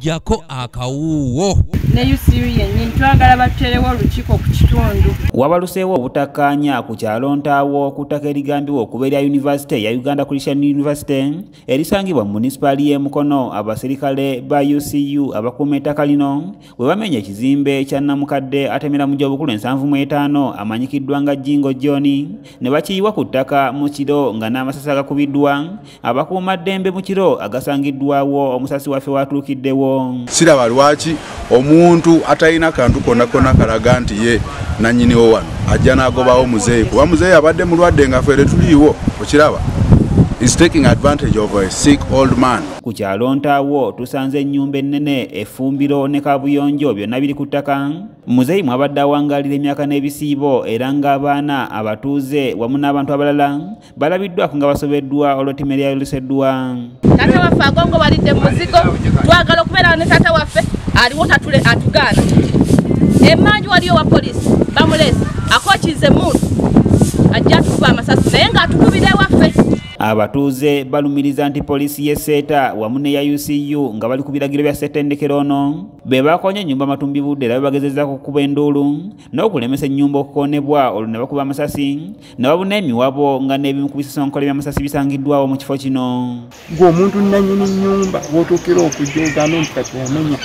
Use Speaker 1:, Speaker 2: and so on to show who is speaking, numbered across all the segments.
Speaker 1: Jako akawuwo
Speaker 2: ne UCU yennyini twagala batuterewo olukiiko ku kitundu.
Speaker 3: Wabaluseewo obutakkaanya ku kyalo Ntaawo ku ttaka erigambibwa okuba erya yunivasite ya Uganda Christian University erisangibwa mu munisipaali y'e Mukono. Abaserikale ba UCU abakuuma ettaka lino bwe bamenya ekizimbe kya nnamukadde atemera mu gy'obukulu 75 amanyikiddwa nga Jingo John ne bakiyiwa ku ttaka mu kiro nga n'amasasi agakubiddwa abakuumaddembe mu kiro agasangiddwawo omusasi waffe watuukiddewo.
Speaker 4: Siraba lwaki omuntu atalina kantu konna konna kalaga nti ye nannyiniwo wano ajja n'agobawo muzeeyi, kuba muzeeyi abadde mulwadde nga ffe tuliiwo. Okiraba is taking advantage of a sick old man.
Speaker 3: Ku kyalo Ntaawo tusanze ennyumba ennene, effumbiro ne kabuyonjo byonna biri ku ttaka. Muzeeyi mwabadde awangaalira emyaka n'ebisiibo era ng'abaana abatuuze wamu n'abantu abalala balabiddwako nga basobeddwa olw'ettima eryayoleseddwa.
Speaker 5: Taata waffe agongobalidde mu muzigo, twagala okubeera ne taata waffe aliwo tatule atugaana. Emmanju waliyo wa poliisi bamuleese akookiza emmundu ajja atukuba amasasi naye ng'atukubira ewaffe.
Speaker 3: Abatuuze balumiriza nti poliisi y'e Seeta wamu n'eya UCU nga bali ku biragiro bya ssettendekero ono be bakoonye ennyumba matumbibudde era bagezezaako okukuba enduulu n'okulemesa ennyumba okukoonebwa, olwo ne bakuba amasasi ne babuna emiwabo nga n'ebimu ku bisosonkole by'amasasi bisangiddwawo mu kifo kino.
Speaker 6: Ng'omuntu nnannyini nnyumba w'otuukira okujja ogambe nti kati yamenya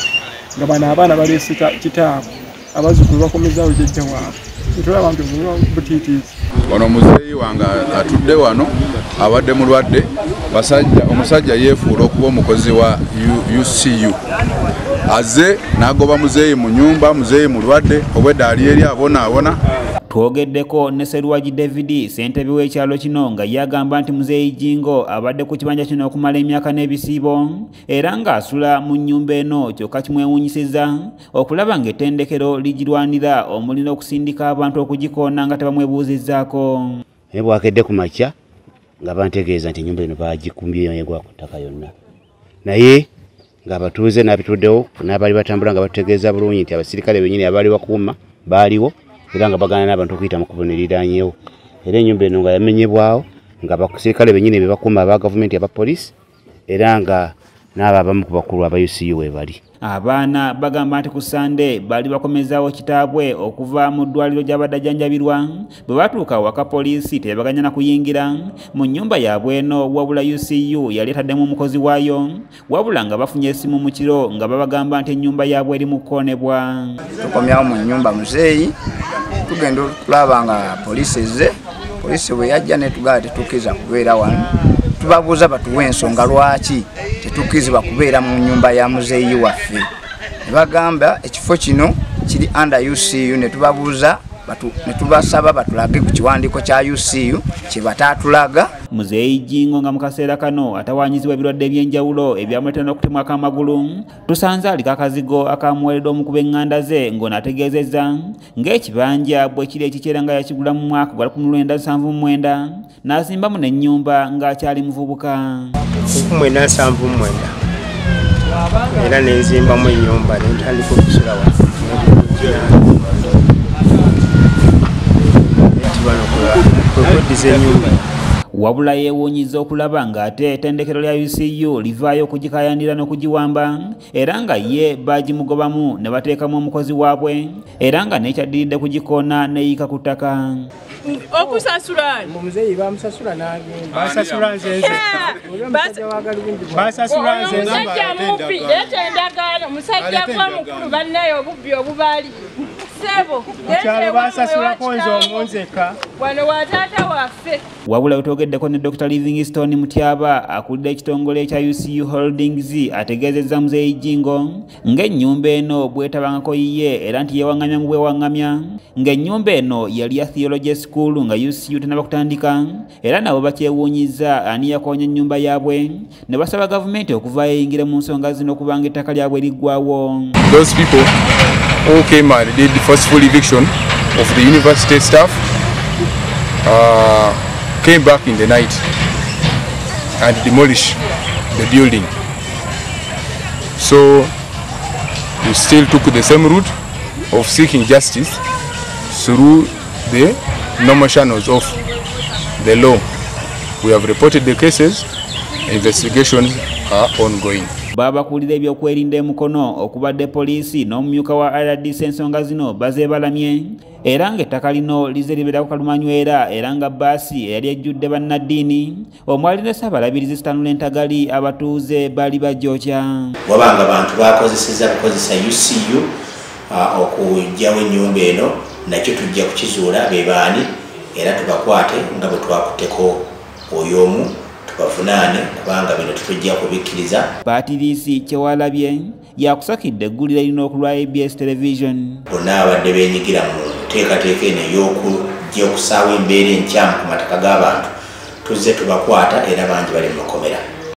Speaker 6: nga bano abaana baleese kitaabwe, abazzukulu bakomezaawo jjajja waabwe, ntolaba nti butiitiizi.
Speaker 4: Wano muzeeyi wange atudde wano abadde mulwadde, omusajja yeefuula okuba omukozi wa UCU azze n'agoba muzeeyi mu nyumba, muzeeyi mulwadde obwedda ali eri abonaabona.
Speaker 3: Twogeddeko ne Seruwagi David ssentebe w'ekyalo kino nga ye agamba nti muzeeyi Jingo abadde ku kibanja kino okumala emyaka n'ebisiibo era ng'asula mu nnyumba eno, kyokka kimwewuunyisizza okulaba ng'ettendekero ligirwanira omuli n'okusindika abantu okugikoona nga tebamwebuuzizzaako.
Speaker 7: Naye bwakedde ku makya nga bantegeeza nti ennyumba eno baagikumbye egwa ku ttaka yonna, naye ng'abatuuze n'abituddewo n'abaali batambula nga batutegeeza bulungi nti abasirikale bennyini abaali bakuuma baaliwo era nga bagana n'abantu okuyita mu kkubo ne liraanyewo. Era ennyumba eno nga yamenyebwawo nga abasirikale bennyini be bakuuma aba gavumenti aba poliisi era nga n'abo abamu ku bakulu aba UCU we bali.
Speaker 3: Abaana bagamba nti ku Ssande baali bakomezaawo kitaabwe okuva mu ddwaliro gy'abadde ajjanjabirwa, bwe batuuka awaka poliisi tebaganya na kuyingira mu nnyumba yaabwe eno, wabula UCU yali etaddemu omukozi waayo, wabula nga bafunye essimu mu kiro nga babagamba nti ennyumba yaabwe eri mu kukoonebwa.
Speaker 8: Tukomyawo mu nnyumba muzeeyi, tugenda okulaba nga poliisi ezze. Poliisi bwe yajja netugala tetukkiriza kubeera wano, tubabuuza batuwe ensonga lwaki tetukkirizibwa kubeera mu nnyumba ya muzeeyi waffe. Ne bagamba ekifo kino kiri under UCU, ne tubabuuza ne tubasaba batulage ku kiwandiiko kya UCU kye bataatulaga.
Speaker 3: Muzeeyi Jingo nga mu kaseera kano atawaanyizibwa ebirwadde eby'enjawulo ebyamuleetera n'okutemwako amagulu, tusanze aliko akazigo akamuweereddwa omu ku b'eŋŋanda ze ng'ono ategeezezza ng'ekibanja bwe kiri ekikyera nga yakigula mu mwaka gwa 1979 n'azimbamu n'ennyumba ng'akyali muvubuka.
Speaker 9: 1979 era ne nzimbamu ennyumba ne ntandika okusula wano.
Speaker 3: Wabula yeewuunyiza okulaba ng'ate ettendekero lya UCU livaayo okugikaayanira n'okugiwamba era nga ye baagimugobamu ne bateekamu omukozi waabwe era nga n'ekyaddiridde kugikoona neeyiika ku ttaka.
Speaker 2: Okusasula
Speaker 9: muzeeyi bamusasula n'agenda. Basasula nze nze. Basasula nze nze.
Speaker 2: Omusajja mubbi, leeta endagaano, musajja gwa mukulu bannaye obubbi obubaali. Ssebo,
Speaker 9: leeta basasulako nze omunzeka.
Speaker 2: Wano wa taata waffe.
Speaker 3: Wabula wetwogeddeko ne Dr. Livingstone Mutyaba akulira ekitongole ekya UCU Holdings ategeezezza muzeeyi Jingo ng'ennyumba eno bwetabangako yiye era nti yeewaŋŋamya mu bwewaŋŋamya ng'ennyumba eno yali ya Theology School nga UCU tennaba kutandika era nabo bakyewuunyiza ani yakoonya ennyumba yaabwe ne basaba gavumenti okuvaayo eyingire mu nsonga zino kubanga ettaka lyabwe liggwawo.
Speaker 10: Those people who came and did the forceful eviction of the university staff came back in the night and demolished the building. So we still took the same route of seeking justice through the normal channels of the law. We have reported the cases, investigations are ongoing.
Speaker 3: Babakulira ebyokwerinda Mukono okubadde poliisi n'omumyuka wa RDC ensonga zino bazeebalamye era ng'ettaka lino lize libeerako kalumanywera era nga bbaasi eyali ejjudde bannaddiini omwali ne Ssaabalabirizi Stanley Ntagali abatuuze baali bajjokya.
Speaker 11: Wabanga bantu bakozesezza bukozesa UCU okuggyawo ennyumba eno, nakyo tujja kukizuula be baani era tubakwate nga bwe twakutteko oyo omu tubavunaane, kubanga bino tetujja kubikkiriza.
Speaker 3: Patrice Kyewalabye yakusakidde eggulire lino ku lwa ABS Television.
Speaker 11: Bonna abadde beenyigira mu nteekateeka eno ey'okujja okusaawa embeera enkyamu ku mataka g'abantu tuzze tubakwata era bangi bali mu makomera.